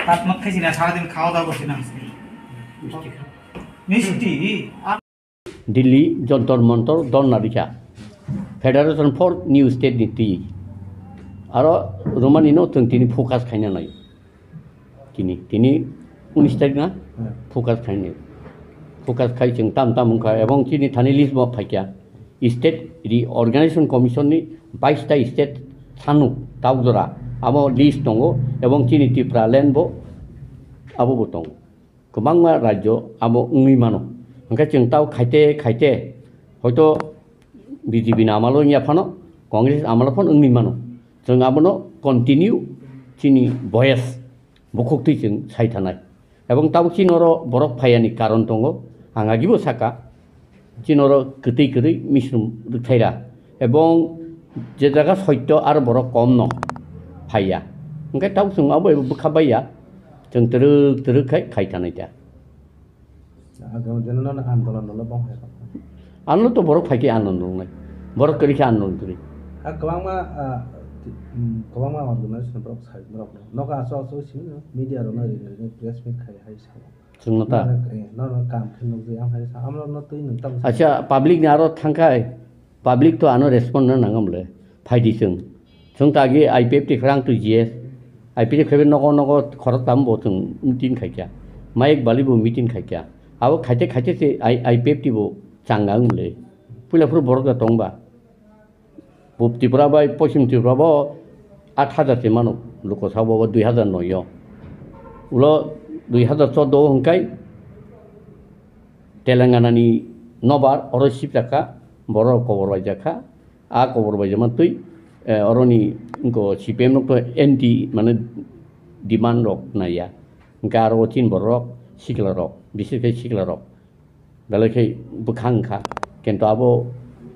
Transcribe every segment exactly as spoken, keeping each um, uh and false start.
ভাত মাত খাইছি না, সারাদিন খাওয়া দাওয়া করছি না আজকে। মিষ্টি। মিষ্টি? Delhi Jantar Mantar dhorna rikha, Federation for New State ni twi. Aro romani no chwng tini focus khaina nai. Tini, tini unis tarik na? Hmm. Focus khaina nai. Focus khai chwng tam tam wngkha, ebong chini thani list bo phaikha. State Reorganization Commission ni bais ta state sanu tauk jora abo list tongo, ebong chini Tripura land bo abo bo tongo. Kwbangma rajyo amo wngwi mano. Hwnkhe chwng tao khaite khaite hoito B J P ni amalo wngya phano, Congress amalo phano wngwi mano. Chwng abono continue chini voice bukhuk twi chwng sai thanai. Ebong tabuk chini oro borok phaiyani karon tongo, ang agibo saka. Chini oro kwtwi kwrwi misrum rwkthai ra. Ebong je jaga soitto aro borok kom no phaiya. Hwnkhe tabuk chwng abo ebo bwkha baiya. Chwng twrwk twrwk khai khai tanai ta. Agam jeno no andolon dolo bong hai. Ano to borok phai khe andolon nai. Borok kwrwi khe andolon kwrwi. A kwbangma, ah, ti-, mm, kwbangma organization borok sai borok no. Noka aso aso simi no media rok no ri ri press meet khai hai sa. Chwngno ta. Nang, eh, nono kam khe nukjai, ang hai sa, amrok no twi nung tamo sa. Acha, public ni aro thangkhai, public to ano respond na nangam le, phaidi chwng. Chwng ta agi I P F T khrang tu G S, I P F T khrebe nogo nogo khorok tam bo chwng meeting khaikya, mayek bali bo meeting khaikya. Abo khaite khaite se I, I P F T bo changa wng le. Puila phuru borok da tongba. Pub Tripura bai Poschim Tripura bo aat hajar se mano, luko sabo bo dui hajar noi o. Ulo dui hajar chordo o hwnkhe Telangana ni nobar oro sipjakha, borok kobor baijakha, a kobor baijama twi, eh, oroni wngko C P M nok to anti mane demand rok naiya, hwnkhe aro chin borok sikla rok, bises khe sikla rok. Belai khe bwkha wngkha, kintu abo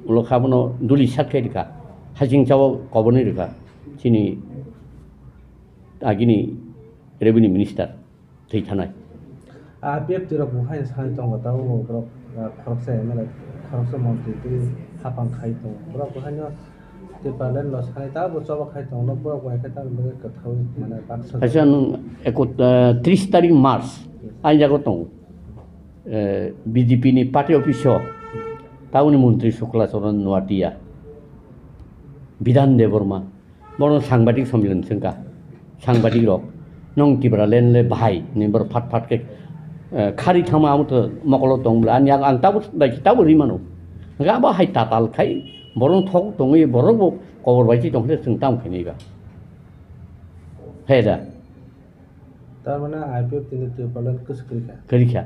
ulo kha abono duli sat khai rwkha, hasing chao koboni rwkha chini agini revenue minister thwi thanai. A, I P F T rok bo hai sai tongo, tabuk bo borok, ah, khoroksa M L A, khoroksa montri twi hapang khai tongo. Borok bo haino Tipraland no sai tabuk choba khai tongo, borok bo hai khe tamni bagwi kwthaui mane baksa. Kaisa nwng ekot-, ah, tris tarik March, ani jaga tongo. Eh, B J P ni party office o tabukni montri Shukla Charan Noatia, Bidhan Debbarma, bono sangbadik sommilan swngkha, sangbadik rok, "Nwng Tipraland le bahai," hinwi borok phat phat khe, eh, khari thangma amo to mokolo tong bwla, ani ang, ang tabuk bai khe tabuk ri mano. Hwnkhe abo hai tatal khai, borokno thok tongwi borok bo kobor bai se tong khe chwng tamo khainai ba. He da. Tar mane I P F T ni Tipraland kwswk kwrwi kha. Kwrwi kha.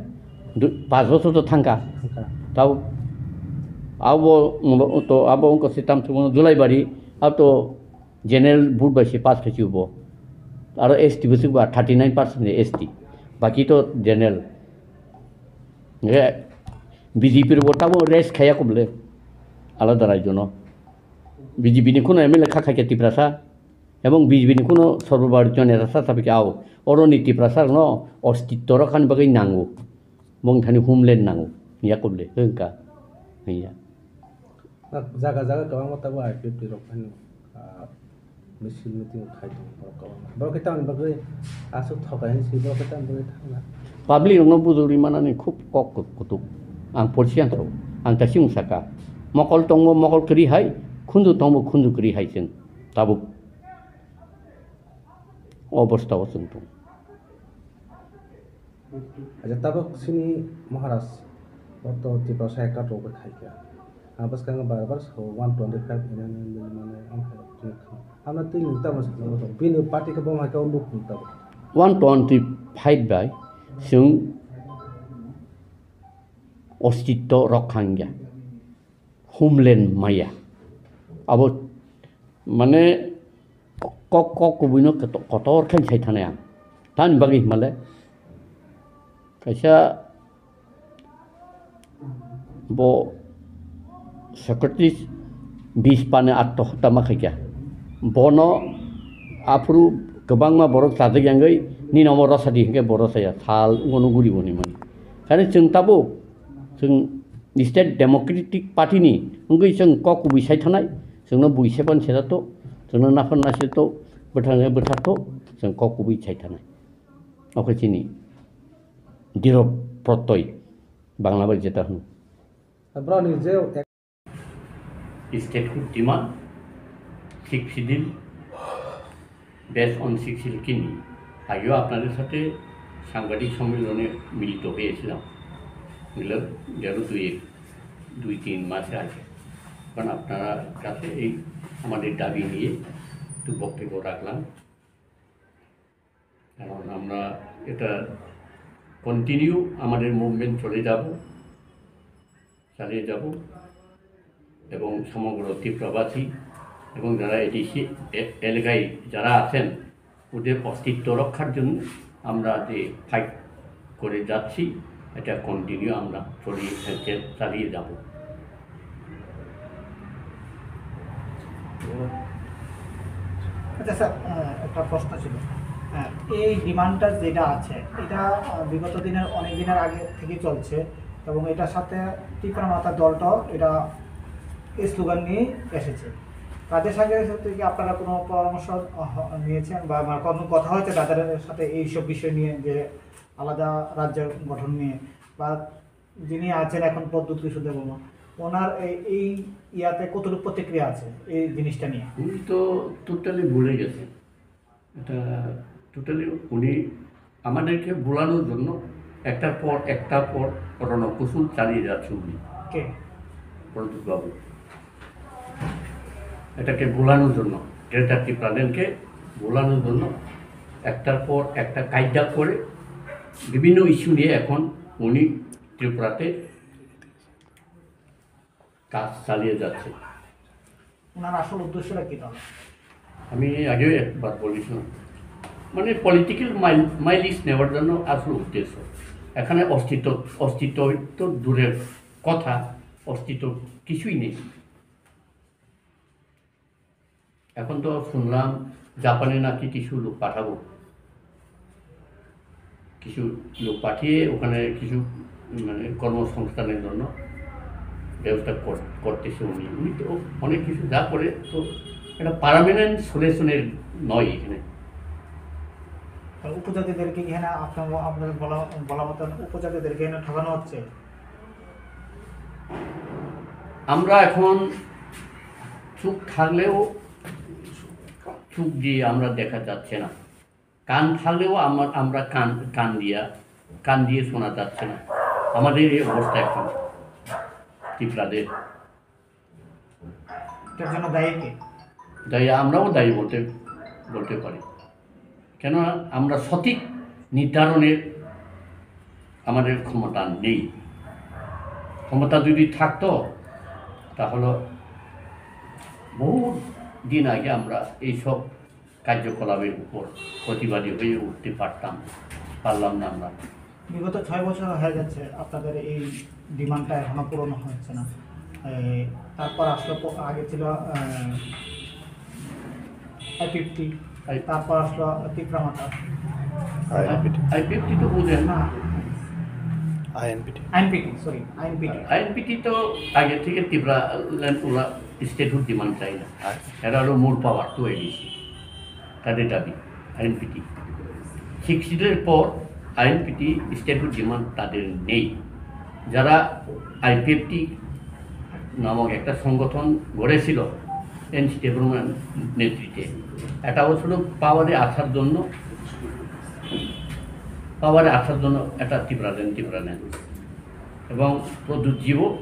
Du-, panch bochor to thang kha. Thang kha. Tao abo, to abo wngkha se tamo Julaibari, abo to general vote bai se pass khai si bo. Aro S T bwswk ba thirty nine percent ni S T. Baki to general. Nge B J P rok bo tamo rest khaiya kobole. Alada rajyo no. B J P ni kheno M L A kha khai khe Tiprasa. Ebong B J P ni kheno Sarva Bharatiya Neta sa sabi khe, ao, oro ni Tiprasa rok no ostitto rok hani bagwi nango. Bong thani homeland nango. Yakub le, hwnkha. Hiya. Na, jaga jaga kwbangma tabuk I P F T rok phano, ah, misil meeting khai tongo borok kwbangma. Borok khe tamni bagwi aswk thokai hinwi si borok khe tamni bagwi thangna. Public rokno bujogwi manani khub kok kut-, kutuk. Ang porsi ang sao. Ang ta simi saka. Mokol tongbo mokol kwrwi hai, khunju tongbo khunju kwrwi hai chwng tabuk. O obostha o chwng tongo. Acha tabuk sini Maharaj, o to Tiprasa ekka rok bai khai kha. Ang bwskango bar bar sao one twenty five M M M mane ang hai rok tini kha. Ano twi nwng tamo sakno rw bini party khe bo hai khe o nuk nwng tamo. One twenty five bai chwng ostitto rok khangya. Homeland maya. Abo mane kok, kok kubui no koto-, kotor khe sai thanai ang. Tamni bagwi himale kaisa bo Socrates bis pani atto hota ma khaikya. Bono aphuru kwbangma borok chajak yangwi nini omo rwsa di hinkhe bo rwsaya sal wngno guri bo hinwi mani. Khaina chwng tabuk chwng State Democratic Party ni wngwi chwng kok kubui sai thanai, chwngno bui sepan sera to, chwngno naphar naisir to, bwthar bwthar to, Chwng kok kubui sai thanai. Okhe chini diro protoi Bangla bai jeta hwn. Broni je statehood demand, sixth schedule, based on sixth schedule কিনি আগেও আপনাদের সাথে সাংবাদিক সম্মেলনে মিলিত হয়েছিলাম। গেল, গেল দুই এক, দুই তিন মাস আগে। কারণ আপনারা কাছে এই আমাদের দাবি নিয়ে একটু বক্তব্য রাখলাম। কারণ আমরা এটা কন্টিনিউ আমাদের মুভমেন্ট চলে যাব, চালিয়ে যাব এবং সমগ্র ত্রিপুরাবাসী এবং যারা এডিসি এ-, এলাকায় যারা আছেন ওদের অস্তিত্ব রক্ষার জন্য আমরা যে ফাইট করে যাচ্ছি, এটা কন্টিনিউ আমরা চলিয়ে, চে-, চালিয়ে যাব। আচ্ছা স্যার, আহ, একটা প্রশ্ন ছিল। আহ, এই ডিমান্ডটা যেটা আছে, এটা, আহ, বিগত দিনের, অনেক দিনের আগে থেকে চলছে এবং এটার সাথে ত্রিপুরা মাতা দলটাও এটা, এই স্লোগান নিয়ে এসেছে। তাদের সাথে, সাথে কি আপনারা কোনো পরামর্শ, আহ, নিয়েছেন বা, বা কোনো কথা হয়েছে তাদের সাথে এইসব বিষয় নিয়ে, যে আলাদা রাজ্য গঠন নিয়ে বা যিনি আছেন এখন প্রদ্যুৎ কিশোর দেববর্মা, ওনার এই, এই ইয়াতে কতটুকু প্রতিক্রিয়া আছে এই জিনিসটা নিয়ে? উনি তো টোটালি ভুলে গেছেন। এটা টোটালি উনি আমাদেরকে ভোলানোর জন্য একটার পর, একটার পর রণকৌশল চালিয়ে যাচ্ছে উনি। কে? প্রদ্যুৎ বাবু। এটাকে ভোলানোর জন্য, গ্রেটার ত্রিপুরাল্যান্ডকে ভোলানোর জন্য একটার পর একটা কায়দা করে বিভিন্ন ইস্যু নিয়ে এখন উনি ত্রিপুরাতে কাজ চালিয়ে যাচ্ছে। ওনার আসল উদ্দেশ্যটা কি তাহলে? আমি আগেও একবার বলেছিলাম, মানে পলিটিক্যাল মাইল-, মাইলেজ নেওয়ার জন্য আসল উদ্দেশ্য। এখানে অস্তিত্ব, অস্তিত্ব তো দূরের কথা, অস্তিত্ব কিছুই নেই। এখন তো শুনলাম জাপানে নাকি কিছু লোক পাঠাবো, কিছু লোক পাঠিয়ে ওখানে কিছু মানে কর্মসংস্থানের জন্য ব্যবস্থা কর-, করতেছে উনি। উনি তো অনেক কিছু যা করে, তো একটা পার্মানেন্ট সলিউশনের নয় এখানে। আর উপজাতিদেরকে এখানে আপনার, আপনাদের বলা, বলা মতন উপজাতিদেরকে এখানে ঠকানো হচ্ছে। আমরা এখন চুপ থাকলেও চুপ দিয়ে আমরা দেখা যাচ্ছে না, কান থাকলেও আমার, আমরা কান, কান দিয়া, কান দিয়ে শোনা যাচ্ছে না। আমাদের এই অবস্থা এখন ত্রিপুরাদের। এটার জন্য দায়ী কে? দায়ী, আমরাও দায়ী বলতে, বলতে পারি। কেননা আমরা সঠিক নির্ধারণের আমাদের ক্ষমতা নেই। ক্ষমতা যদি থাকতো, তাহলে বহু দিন আগে আমরা এইসব কার্যকলাপের উপর প্রতিবাদী হয়ে উঠতে পারতাম, পারলাম না আমরা। বিগত ছয় বছর হয়ে যাচ্ছে আপনাদের এই ডিমান্ডটা এখনো পূরণ হচ্ছে না। এই, তারপর আসলো প-, আগে ছিল, আহ, আইপিএফটি, আই- তারপর আসলো ত্রিপুরা মাতা। আইএনপিটি। আইপিএফটি তো বুঝেন না। INPT. INPT, sorry, INPT. INPT তো আগে থেকে ত্রিপুরা ল্যান্ড ওরা স্টেটহুড ডিমান্ড চাই না। আচ্ছা। এরা হলো মোর পাওয়ার টু এডিসি। তাদের দাবি আইএনপিটি। সিক্সটির পর আইএনপিটি স্টেটহুড ডিমান্ড তাদের নেই। যারা আইপিএফটি নামক একটা সংগঠন গড়েছিল এনসি দেববর্মার নেতৃত্বে, এটা হচ্ছিল পাওয়ারে আসার জন্য, পাওয়ারে আসার জন্য একটা ত্রিপুরাল্যান্ড, ত্রিপুরাল্যান্ড এবং প্রদ্যুৎ জীবও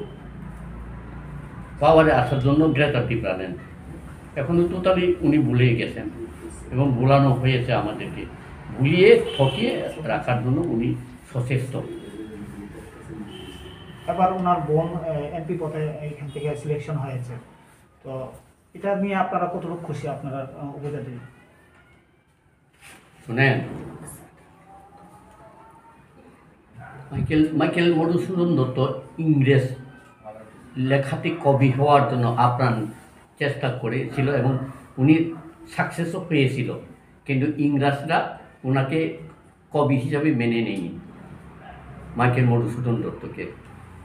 পাওয়ারে আসার জন্য গ্রেটার ত্রিপুরাল্যান্ড। এখন তো টোটালি উনি ভুলে গেছেন এবং ভুলানো হয়েছে আমাদেরকে, ভুলিয়ে ঠকিয়ে রাখার জন্য উনি সচেষ্ট। এবার ওনার বোন, আহ, এমপি পদে এখান থেকে সিলেকশন হয়েছে, তো এটা নিয়ে আপনারা কতটুকু খুশি আপনারা, আহ, উপজাতি? শুনেন, মাইকেল, মাইকেল মধুসূদন দত্ত ইংরেজ লেখাতে কবি হওয়ার জন্য আপ্রাণ চেষ্টা করেছিল এবং উনি সাকসেসও পেয়েছিল, কিন্তু ইংরেজরা ওনাকে কবি হিসাবে মেনে নেয়নি মাইকেল মধুসূদন দত্তকে।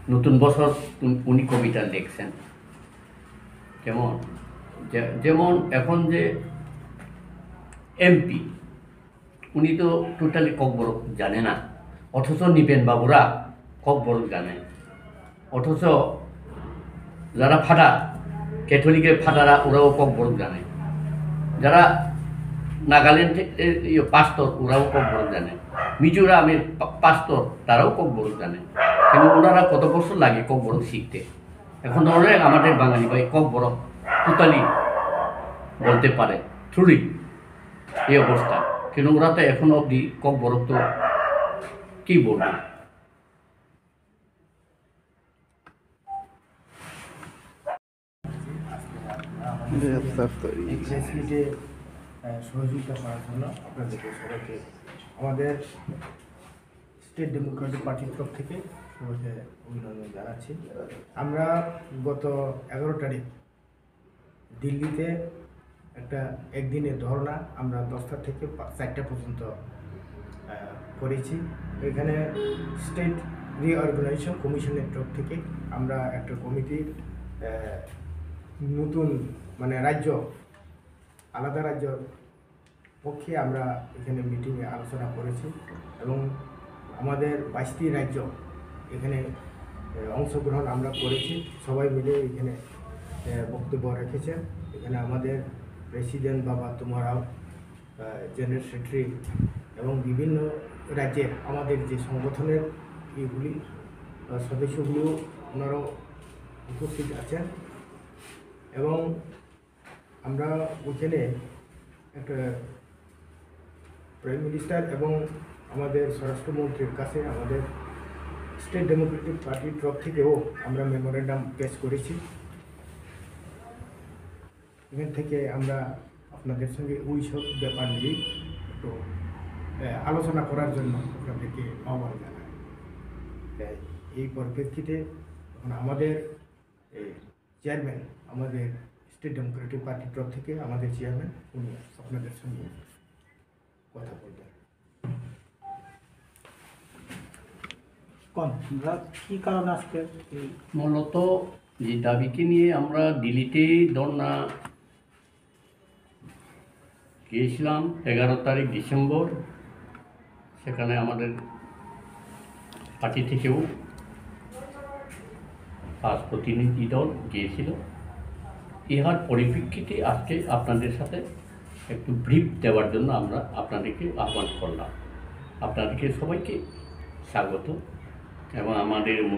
নতুন বছর উন-, উনি কবিতা লিখছেন। কেমন? যে-, যেমন এখন যে এমপি, উনি তো টোটালি ককবরক জানে না, অথচ নৃপেন বাবুরা ককবরক জানে। অথচ যারা ফাদার, ক্যাথলিকের ফাদাররা, ওরাও ককবরক জানে। যারা নাগাল্যান্ড থে-, এ, ইয়ে, পাস্টর, ওরাও ককবরক জানে। মিজোরামের পা-, পাস্টর, তারাও ককবরক জানে। কিন্তু ওনারা কত বছর লাগে ককবরক শিখতে? এখন ধরে আমাদের বাঙালি ভাই ককবরক টোটালি বলতে পারে, ট্রুলি এই অবস্থা। কিন্তু ওরা তো এখন অবধি ককবরক তো কি বলবো? আমাদের এই প্রেস মিটে, আহ, সহযোগিতা করার জন্য আপনাদেরকে সবাইকে আমাদের স্টেট ডেমোক্রেটিক পার্টির তরফ থেকে সবাইকে অভিনন্দন জানাচ্ছি। আমরা গত এগারো তারিখ দিল্লিতে একটা একদিনের ধর্ণা আমরা দশটা থেকে পা-, চারটা পর্যন্ত, আহ, করেছি। এখানে স্টেট রিঅর্গানাইজেশন কমিশনের তরফ থেকে আমরা একটা কমিটির, আহ, নতুন, মানে, রাজ্য, আলাদা রাজ্যর পক্ষে আমরা এখানে মিটিংয়ে আলোচনা করেছি এবং আমাদের বাইশটি রাজ্য এখানে, এ, অংশগ্রহণ আমরা করেছি। সবাই মিলে এখানে, এ, বক্তব্য রেখেছেন। এখানে আমাদের প্রেসিডেন্ট বাবা তুমারাও, আহ, জেনারেল সেক্রেটারি এবং বিভিন্ন রাজ্যের আমাদের যে সংগঠনের ইগুলি, আহ, সদস্যগুলিও ওনারাও উপস্থিত আছেন এবং আমরা ওখানে একটা প্রাইম মিনিস্টার এবং আমাদের স্বরাষ্ট্রমন্ত্রীর কাছে আমাদের স্টেট ডেমোক্রেটিক পার্টির তরফ থেকেও আমরা মেমোরেন্ডাম পেশ করেছি। এখান থেকে আমরা আপনাদের সঙ্গে ওই সব ব্যাপার নিয়েই একটু, আহ, আলোচনা করার জন্য আপনাদেরকে আহ্বান জানাই। তাই এই পরিপ্রেক্ষিতে এখন আমাদের, এই, চেয়ারম্যান, আমাদের স্টেট ডেমোক্রেটিক পার্টির তরফ থেকে আমাদের চেয়ারম্যান, উনি আপনাদের সঙ্গে কথা বলবেন। কোন, আমরা কি কারণে আজকে এই মূলত যে দাবিকে নিয়ে আমরা দিল্লিতে ধর্ণা গিয়েছিলাম এগারো তারিখ ডিসেম্বর, সেখানে আমাদের পার্টি থেকেও পাঁচ প্রতিনিধি দল গিয়েছিল। ইহার পরিপ্রেক্ষিতে আজকে আপনাদের সাথে একটু ব্রিফ দেওয়ার জন্য আমরা আপনাদেরকে আহ্বান করলাম। আপনাদেরকে সবাইকে স্বাগত এবং আমাদের